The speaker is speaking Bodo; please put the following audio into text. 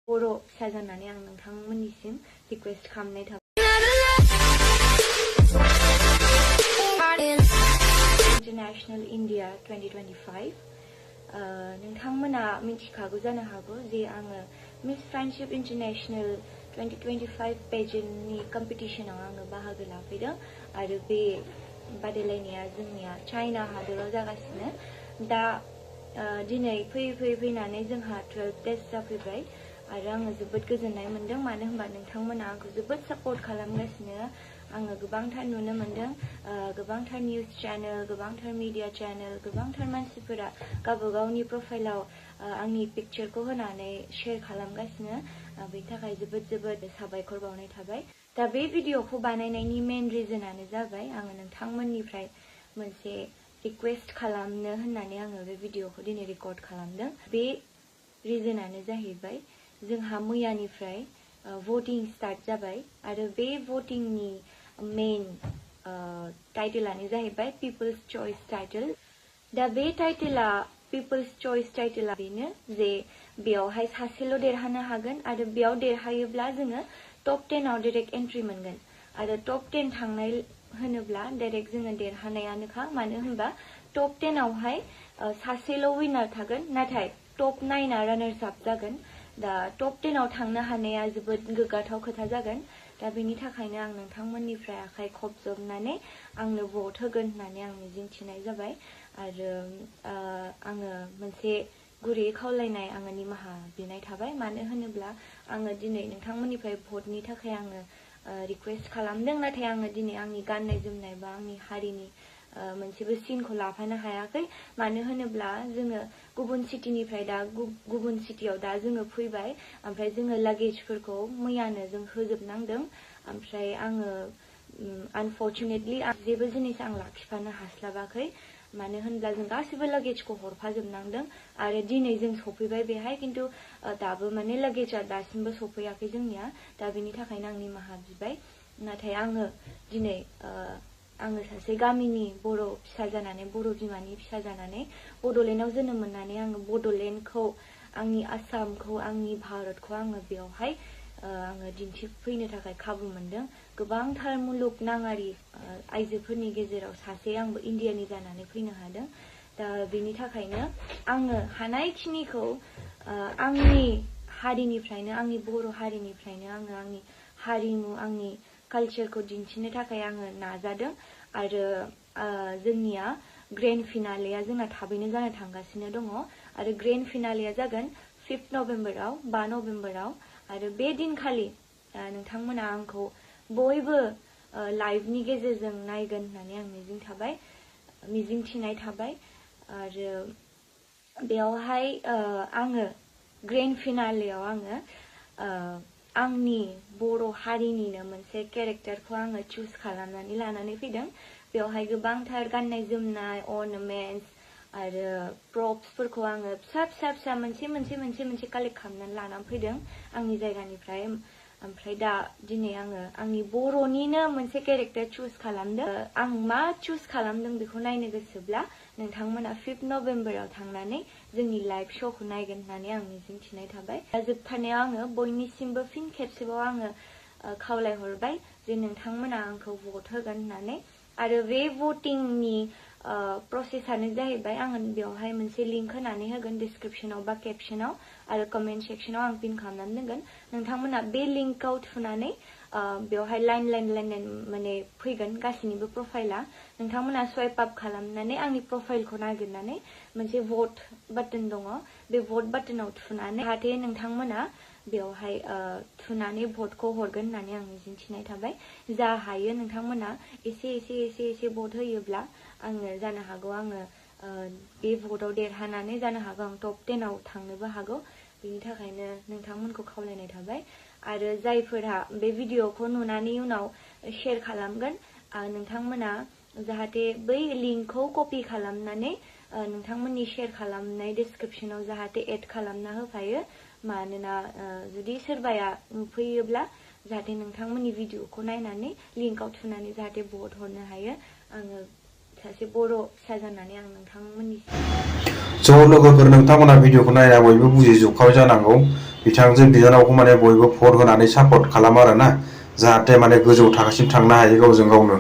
बर' फिसा जानानै आं नोंथांमोननिसिम रिक्वेस्ट खालामनाय थाबाय। International India 2025 नोंथांमोना मिथिखागौ जानो हागौ जे आङो मिस फ्रेंडशिप इंटरनेशनल 2025 पेजेंटनि कम्पिटिशनाव आङो बाहागो लाफैदों आरो बे बादायलायनाया जोंनिया चाइना हादराव जागासिनो। दा दिनै फैनानै जोंहा 12th टेस्ट जाफैबाय आरो आङो जोबोद गोजोननाय मोनदों मानो होनबा नोंथांमोना आंखौ जोबोद सापर्ट खालामगासिनो। आङो गोबांथार नुनो मोनदों गोबांथार निउज चैनल गोबांथार मीडिया चैनल गोबांथार मानसिफोरा गावबागावनि प्रफाइलाव आंनि पिक्चरखौ होनानै शेयर खालामगासिनो। बेनि थाखाय जोबोद साबायखर बावनाय थाबाय। दा बे भिडिअखौ बानायनायनि मेन रिजनानो जाबाय आङो नोंथांमोननिफ्राय मोनसे रिक्वेस्ट खालामनो होननानै आङो बे भिडिअखौ दिनै रेकर्ड खालामदों। बे रिजनानो जाहैबाय जोंहा मैयानिफ्राय voting स्टार्ट जाबाय आरो बे votingनि मेन टाइटलानो जाहैबाय पिपल्स चॉइस टाइटल। दा बे टाइटला पिपल्स चॉइस टाइटला बेनो जे बेयावहाय सासेल' देरहानो हागोन आरो बेयाव देरहायोब्ला जोङो टप 10 आव डाइरेक्ट एन्ट्रि मोनगोन आरो टप 10 थांनाय होनोब्ला डाइरेक्ट जोङो देरहानायानोखा। मानो होनबा टप 10 आवहाय सासेल' विनार थागोन नाथाय टप 9 आ रानार्स आप जागोन। दा टप 10 आव थांनो हानाया जोबोद गोग्गाथाव खोथा जागोन। दा बेनि थाखायनो आं नोंथांमोननिफ्राय आखाइ खबजबनानै आंनो भट होगोन होननानै आं मिजिंथिनाय जाबाय आरो आङो मोनसे गुरै खावलायनाय आङो निमाहा बिनाय थाबाय। मानो होनोब्ला आङो दिनै नोंथांमोननिफ्राय भटनि थाखाय आङो रिक्वेस्ट खालामदों नाथाय आङो दिनै आंनि गाननाय जोमनाय बा आंनि हारिनि मोनसेबो सिनखौ लाफानो हायाखै। मानो होनोब्ला जोङो गुबुन सिटिनिफ्राय दा गुबुन सिटियाव दा जोङो फैबाय ओमफ्राय जोङो लागेजफोरखौ मैयानो जों होजोबनांदों ओमफ्राय आङो आनफर्चुनेटलि जेबो जिनिस आं लाखिफानो हास्लाबाखै। मानो होनब्ला जों गासिबो लागेजखौ हरफाजोबनांदों आरो दिनै जों सफैबाय बेहाय खिन्थु दाबो माने लागेजआ दासिमबो सफैयाखै जोंनिया। दा बेनि थाखायनो आं निमाहा बिबाय। नाथाय आङो दिनै आङो सासे गामिनि बर' फिसा जानानै बर' बिमानि फिसा जानानै बड'लेण्डआव जोनोम मोननानै आङो बड'लेण्डखौ आंनि आसामखौ आंनि भारतखौ आङो बेयावहाय आङो दिन्थिफैनो थाखाय खाबु मोनदों। गोबांथार मुलुगनाङारि आइजोफोरनि गेजेराव सासे आंबो इण्डियानि जानानै फैनो हादों। दा बेनि थाखायनो आङो हानायखिनिखौ आंनि हारिनिफ्रायनो आंनि बर' हारिनिफ्रायनो आङो आंनि हारिमु आंनि कालचारखौ दिन्थिनो थाखाय आङो नाजादों आरो जोंनिया ग्रेन्ड फिनालेया जोंना थाबैनो जानो थांगासिनो दङ आरो ग्रेन्ड फिनालेया जागोन 5 नभेम्बराव 5 नभेम्बराव आरो बे दिनखालि नोंथांमोना आंखौ बयबो लाइभनि गेजेरजों नायगोन होननानै आं मिजिंथिनाय थाबाय आरो बेयावहाय आङो ग्रेन्ड फिनालेयाव आङो आंनि बर' हारिनिनो मोनसे केरेक्टारखौ आङो चुज खालामनानै लानानै फैदों। बेवहाय गोबांथार गाननाय जोमनाय अर्नामेन्ट्स आरो प्रप्सफोरखौ आङो फिसा मोनसे कालेक्ट खालामनानै लानानै फैदों आंनि जायगानिफ्राय। ओमफ्राय दा दिनै आङो आंनि बर'निनो मोनसे केरेक्टार चुज खालामदों। आं मा चुज खालामदों बेखौ नायनो गोसोब्ला नोंथांमोना 5 नभेम्बराव थांनानै जोंनि लाइभ श'खौ नायगोन होननानै आं मिजिंथिनाय थाबाय। दा जोबथारनायाव आङो बयनिसिमबो फिन खेबसेबाव आङो खावलायहरबाय जे नोंथांमोना आंखौ भट होगोन होननानै आरो बे भटिंनि प्रसेसआनो जाहैबाय आङो बेवहाय मोनसे लिंक होनानै होगोन डिसक्रिप्शनाव बा केपशनाव आरो कमेन्ट सेक्शनाव आं पिन खालामनानै दोनगोन। नोंथांमोना बे लिंकआव थुनानै बेवहाय लाइन माने फैगोन गासैनिबो प्रफाइला। नोंथांमोना स्वाइप आप खालामनानै आंनि प्रफाइलखौ नागिरनानै मोनसे भट बाटन दङ बे भट बाटनाव थुनानै जाहाथे नोंथांमोना बेवहाय थुनानै भटखौ हरगोन होननानै आं मिजिंथिनाय थाबाय। जा हायो नोंथांमोना एसे भट होयोब्ला आङो जानो हागौ आङो बे भटआव देरहानानै जानो हागौ आं टप 10 आव थांनोबो हागौ। बेनि थाखायनो नोंथांमोनखौ खावलायनाय थाबाय आरो जायफोरा बे भिडिअखौ नुनानै उनाव शेयर खालामगोन नोंथांमोना जाहाथे बै लिंकखौ कपि खालामनानै नोंथांमोननि शेयर खालामनाय डिसक्रिप्शनाव जाहाथे एड खालामना होफायो। मानोना जुदि सोरबाया नुफैयोब्ला जाहाथे नोंथांमोननि भिडिअखौ नायनानै लिंकआव थुनानै जाहाथे भट हरनो हायो। आङो सासे बर' फिसा जानानै आं नोंथांमोननि ज' लोगोफोर नोंथांमोना भिडिअखौ नायना बयबो बुजिजोबखाबाय जानांगौ बिथांजों बिनानावखौ माने बयबो भट होनानै सापर्ट खालामो आरोना जाहाथे माने गोजौ थाखोसिम थांनो हायो गावजों गावनो